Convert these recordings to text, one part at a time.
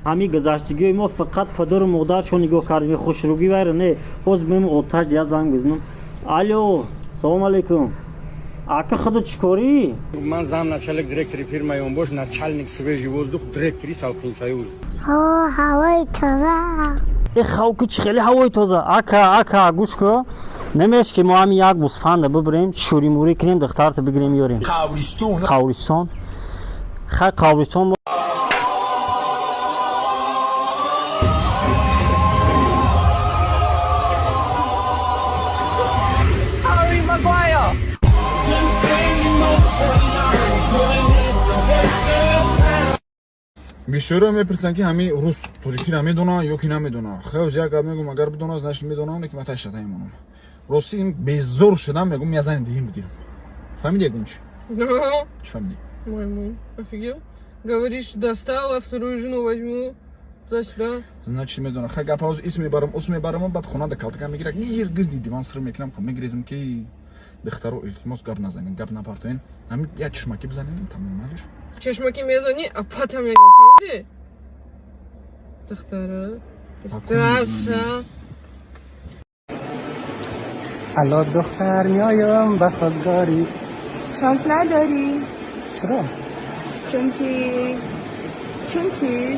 Ҳамин гузаштагиҳои мо фақат падару модаршон нигоҳ кардем, хушрӯгӣ вайра не. Ҳоз мем оташ я занг бизанам. Алло, салом алейкум. Ака, худо чӣ корӣ? Ман зам начальник директори фирмаи Онбош, начальник свежий воздух, директори Салқинсоюз. Ҳавои тоза. Э, хавки чӣ хеле ҳавои тоза. Ака, ака, гӯш кӯ. Намеш ки мо ҳамин як гӯсфанда бибирем, шӯримӯрӣ кунем, духтарта бигирем, ёрем. Қабристон. Қабристон. Хай, қабристон. Бисёриҳо мепурсанд, ки ҳамин рус тоҷикиро медонад ё ки намедонад. Хелз як гап мегӯм, агар бидонад, значит медонам, лекин ман ташата мемонам. Рости, ин безор шудам, мегӯм, я зани дигим бигирам. Фаҳмиди ягон чи? Чӣ фаҳмидӣ? Мой мой, офигел? Говоришь, достала, вторую жену возьму. Туда-сюда. Значит, медонам. Хай, гап ҳоз ис мебарам, ус мебарам, баъд хона да калтака мегирад, гир гирди диван сир мекунам, хоб мегирезм, ки духтаро, илтимос, гап назанед, гап напартоен, ҳамин як чашмакӣ бизанем, тамом, малиш. Чашмаки мезани, а потом я фаҳмиди? Духтара. Даша. Алло, духтар, меоям ба хозгорӣ. Шанс надорӣ. Чаро? Чунки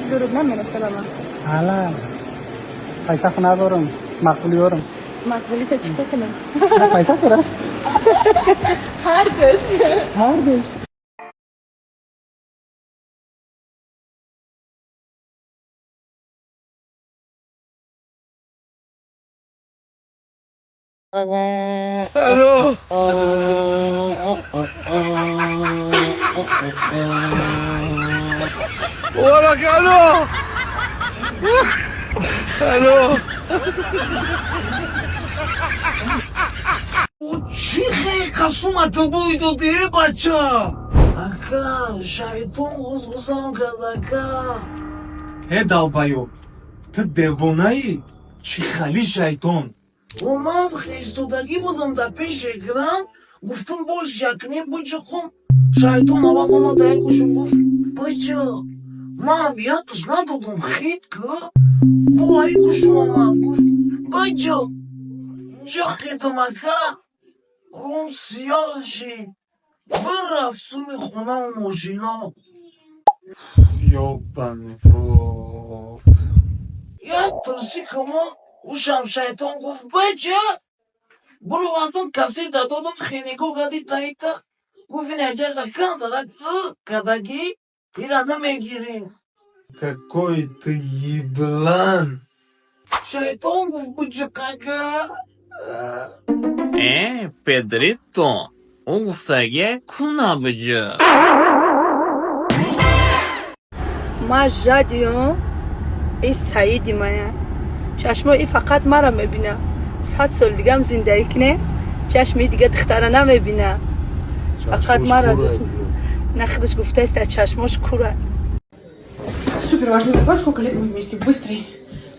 зурут намераса ба ман. Ала, пайса ху надорам, мақбулӣ дорам. Мақбулита чӣ кор кунам? Пайса пур аст. Ҳардуш. Ҳардуш. Алло. Алло. Алло. Чӣ хел қасумату бӯй додӣ, бача? Ака, шайтон ғузғузон кард, ака. Э, долбоёб, ту девонаӣ? Чӣ хали шайтон? Ман хестодагӣ будам дар пеши экран, гуфтум, бош якнем биҷухум. Шайтон аввал омада, як гӯшум гуфт: «Биҷа». Ман яташ надодум, хит ку бо ай гӯшум омад, гуфт: «Биҷа». Ҷахидум, ака, рум сиёҳ шид, бирафт суми хонаву мошино. Ёбаный в рот. Як тирси кумо, ушам шайтон гуфт: «Биҷа». Буровардум, кассета додум, хенико кади таита, гуфт: «Ин аҷашда кантарак кадагӣ, ира намегирем». Какой ты еблан! Шайтон гуфт: «Биҷиқака». Э, Педрито, ӯ гуфтагия куна биҷа. Ма жадиён, и саиди мая. Чашмо и фақат мара мебина. 100 сол дигам зиндагӣ куне, чашми дига духтара намебина. Фақат мара дӯст. На, худаш гуфтааст, чашмош кура. Супер важный вопрос. Сколько лет мы вместе? Быстрей.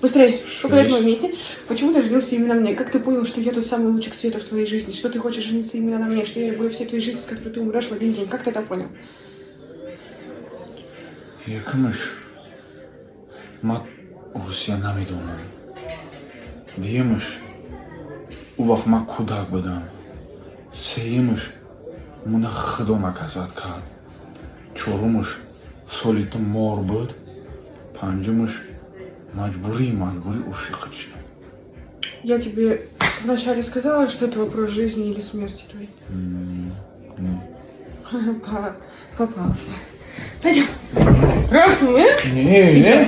Быстрей. Сколько лет мы вместе? Почему ты женился именно на мне? Как ты понял, что я тот самый лучик света в твоей жизни? Что ты хочешь жениться именно на мне? Что я люблю всей твоей жизни, с которой ты умрешь в один день? Как ты это понял? Якумаш, ман русия намедонам. Дуюмаш, ӯ вақт ман кӯдак будам. Сеюмаш, мана худо наказать кард. Чорумаш, соли ту мор буд. Панҷумаш, маҷбурӣ ошиқат шудам. Я тебе вначале сказала, что это вопрос жизни или смерти твоей. Не. Попался. Пойдем. Раз мы. Не, не.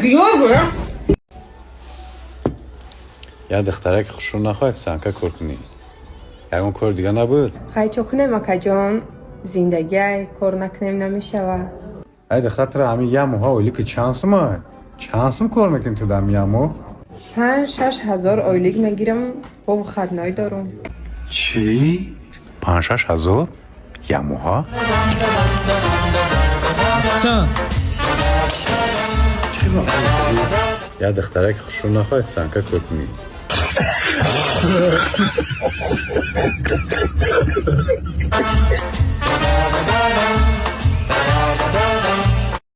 Як духтараки хушрӯ нахоҳӣ, санка кор кунӣ, ягон кори дига набуд? Хай, чо кунем, акаҷон, зиндагиай, кор накунем намешава. Ай, духтара, ҳамин як моҳа ойлики чанд сума, чанд сум кор мекунӣ ту дар як моҳ? 5-6 ҳазор ойлик мегирам, бо выходной дорум. Чӣ, 5-6 ҳазор як моҳа? Чанд? Як духтараки хушрӯ нахоҳӣ, санка кор кунӣ?